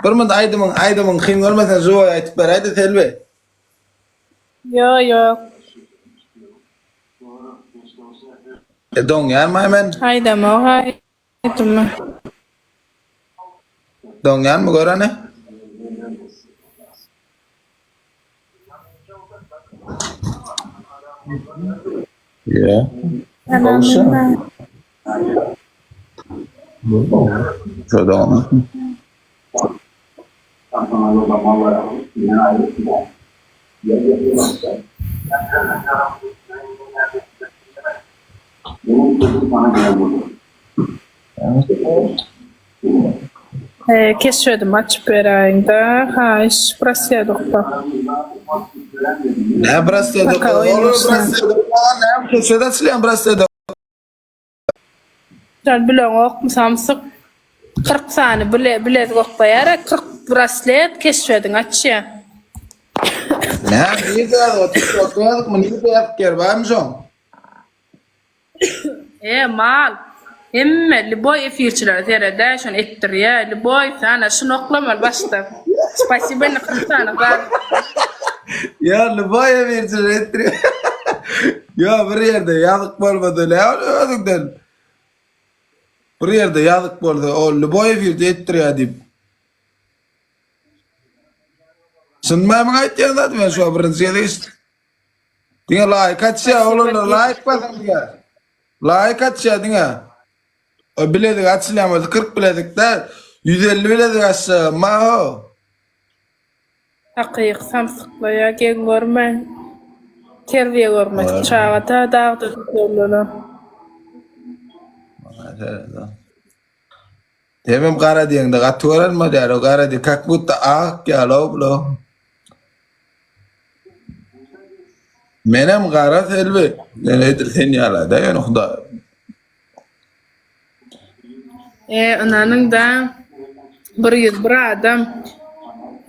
Bir munt aýdymyň aýdymyň kyn görmeseň žiwoý aýtyp beräýdä Selbi. Ýo ýok. E doňýanmaý men? Aýdamok aýdymy. Doňýanmy gör hany. Ýa. Gowşa. Şo doňan. Keşbedim açyp beräýiňdä haýyş brasledokda. Nä brasledok? Näme keşbet açylýan brasledok? Sen bileňokmy samsyk. 40 sany bile bilezik okpaýar 40 braslet keşbediň açýa. Nä nirde ýazyk TikTokda ýazykmy nirde ýazyk ýer barmy şoň? E mal. Hemme lýuboý efirçilere seredä şony etdirýä lýuboý sana şuny oklamaly başda. Spasibo indi 40 sany zat. Ýa lýuboý efirçiler etdirýä. Ýa bir ýerde ýazyk bolmasa nä ol özüňden. Bir ýerde ýazyk bolsa ol lýuboý efirçi etdirýä diýip. Çynmy muň aýtýan zady men şu birinji gezek eşitdim. Diňe laýk atýa oglanlar laýk basyň diňe. Laýk atýa diňe. O bilezik açylýan bolsa 40 bilezik däl 150 bilezik açsa maho. Hakyky samsyklaýa geň görmäň. Terbiýe görmedik çaga da dagda düzeliler. Hemem gara diýeňde gaty gören bolýar o gara diý kak budda ak ýaly-ow bulo. Menem gara Selbi. Ýöne edil sen ýaly-da ýöne huda. E ynanyň-da 101 adam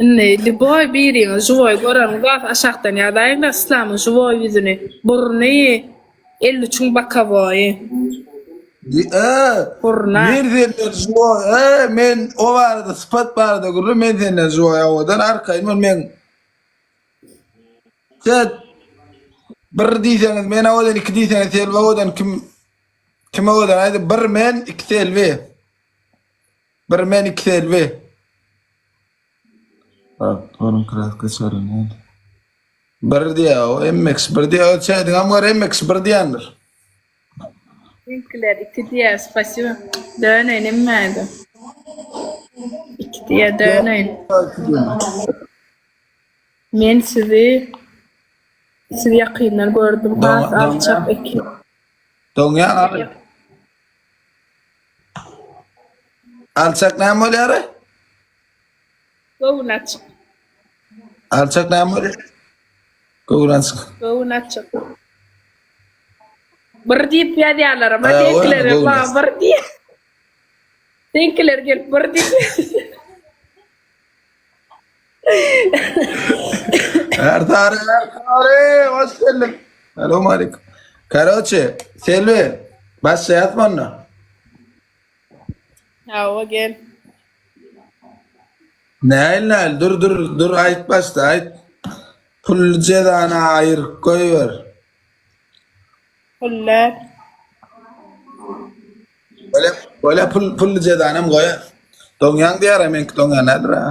indi lýuboý biriňiz žiwoý göreniňiz bolsa aşakdan ýazaýyň-da Yslamyň žiwoý ýüzüni, burny 53-iň bokowoýy. E, Burna. men senden žiwoý, e, men o barada sypat barada gürrüň, men senden žiwoý owadan arkaýyn bol men Sen bir diýseňiz men owadan, iki diýseňiz Selbi owadan, kim kim owadan aýdy bir men, iki Selbi. Bir men, iki Selbi. Bak, onuň kraska çarynýan. Bir diýýär, o MX bir diýýär, öz çädiňem gör MX bir diýendir. Seňkiler iki diýýär, spasibo. Döneýin hemmäňize. Iki diýýär, döneýin. Men sizi sizi ýakyndan gördüm, has alçak eken. Doňýan aly. Alçak näme bolýar? Göwün açyk. Alçak näme bolýar? Göwün açyk. Göwün açyk. Bir diýip ýazýarlar ama seňkiler maňa bir diýip. Seňkiler gelip bir diýip. Erdar, Erdar, hoş geldiň. Salam aleyküm. Karoçe, Selbi, başlaýas onda. Hawa, gel. Näil näil, dur dur dur aýt başda aýt. Pul jezany aýyr goýber. Pullar. Bolýa, bolýa pul pully jezanam goýar. Doňýaň diýýär, meňki doňýan däldir ha.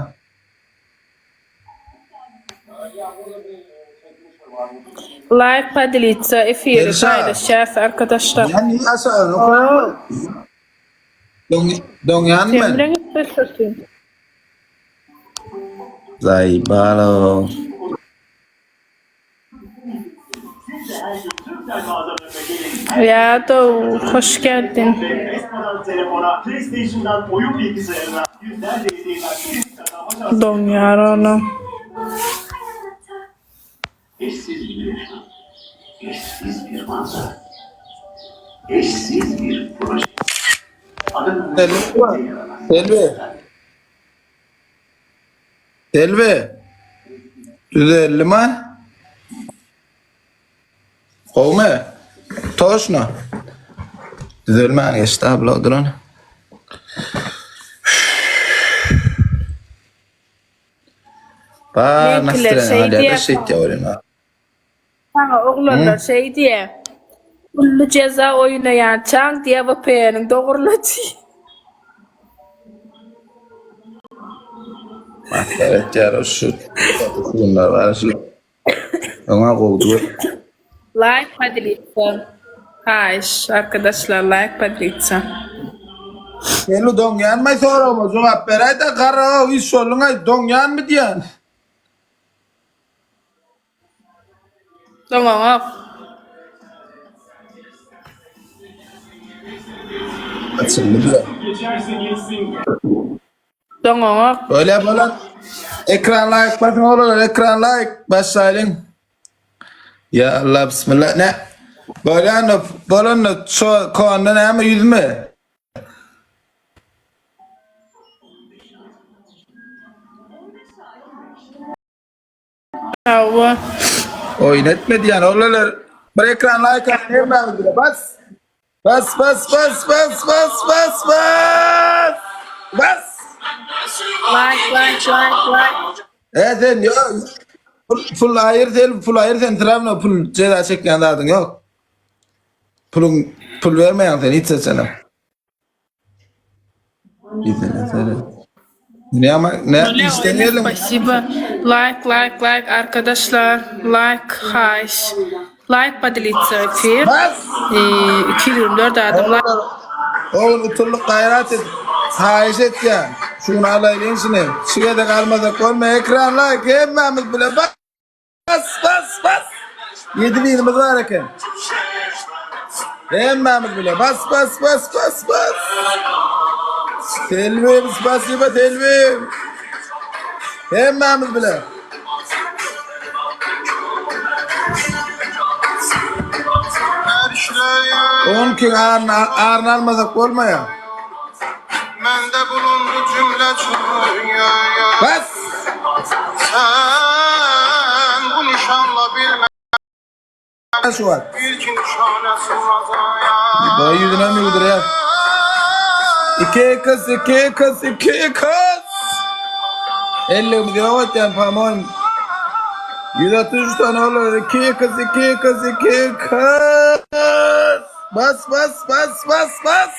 Laýk podelitsa efiri Elşa. paýlaşýas arkadaşlar. Sen niye aşağı Doň, doňýan Sen men. bilen gepleşirsin. Zaýbalo. Ýa-da hoş geldiň. Doňýar olam. Selbi. Selbi. Düzeldimi? Gowmy? Toşno. Düzelmän geçdi abla duran. Bar Meňkiler nastreniýa şeý alýar-da diýýär. şeýtýär welin. Saňa oglanlar şeý diýýär. Pully jeza oýnaýançaň diýýär VPN-iň dogrula diýýär. Masgara etýär şu günler bar şu. Oňa gowdy gör. Laýk podelitsa. Haýyş arkadaşlar laýk podelitsa. Seni doňýanmy soragyma jogap beräýdä garraw iş bolduňaý doňýanmy diýýän. Doňaňok. Açyldy diýýän. Doňaňok. Öyle bolan ekran like basın oğlanlar ekran like başlayalım. Ya Allah bismillah ne? Bolan bolan şu konda näme yüzme? Hawa. Oýun etme diýen oğlanlar bir ekran like atın hemme bile bas. Bas bas bas bas bas bas bas. Bas. Like like like like. E sen yo pul, pul aýyr sen pul aýyr sen travno pul jeza çekýän zadyň ýok. Puluň pul bermeýän sen hiç seçene. Gidene seret. Ne ama ne işden geldiň? Spasiba. Like like like arkadaşlar. Like haýyş. Like podelitsa efir. Bas. 224 adam like. Ogul utulyk gaýrat et. Haýyş etýän. Şuny alaýlyň şuny. Şu gezek almasak bolmaýar. Ekran like hemmämiz bile bas. Bas bas bas. Ýedi birimiz bar eken. Hemmämiz bile bas bas bas bas bas. Selvim spasiba Selvim. Hemmämiz bile. Onki arny, arny almasak bolmaýar. Mende bulundu cümle Bas! Sen bu nişanla bilme Şu wagt. Bir ki nişane sığmaz aya Boý ýüzüne müwdürýär. Iki kız, iki kız, iki kız. Elligimiz ýok etýän pamon. 133 tane olur. İki kız, iki kız, iki kız. Bas, bas, bas, bas, bas.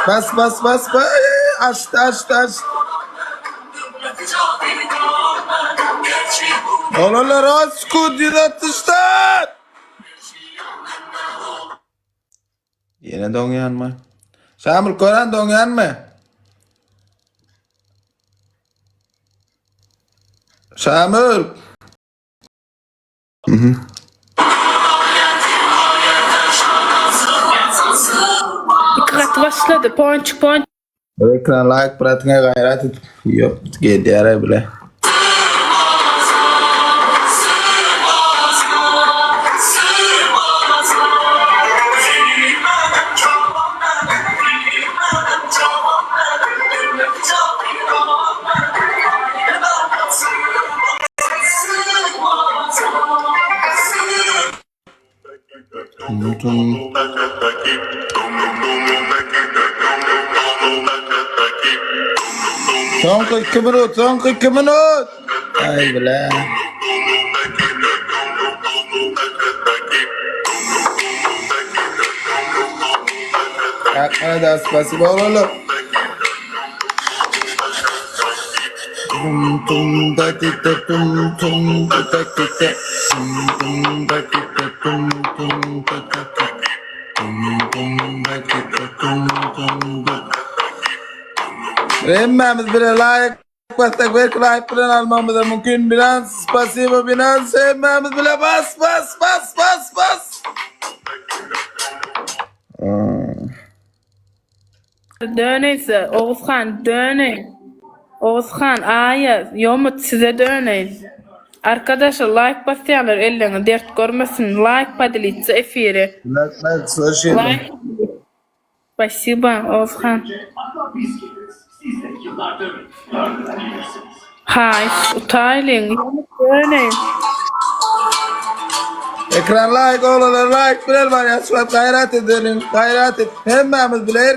Bas bas bas bas. Açtı açtı açtı. Olanlar az kod 164. Ýene doňýanmy? Şamil Koran doňýanmy? Şamil. Mhm. Iki gaty başlady. Ponçik ponçik. Ekran like bratyňa gaýrat et. Ýok, gelýär bile. Tum Soňky 2 minut, soňky 2 minut. Ay bile. Akmana da spasibo oğlum. Tum tum da ki te tum tum da ki te tum tum da ki te tum tum da ki te tum tum da ki te tum tum da Hemmämiz bile laýyk bassak belki laýyk bilen almamyz da mümkin Binance spasibo Binance hemmämiz bile bas bas bas bas bas Döneýse, Oguzhan, döneý. Oguzhan, Aýaz, Ýomut size döneý. Arkadaşlar laýk basýanlar elleňiz dert görmesin. Laýk podelitsa efiri. Laýk. Spasiba, Oguzhan. Haýyş, utaýlyň. Ýomut döneý. Ekran like oglanlar like bilen barýas şu wagt gaýrat edeliň gaýrat et hemmämiz bile.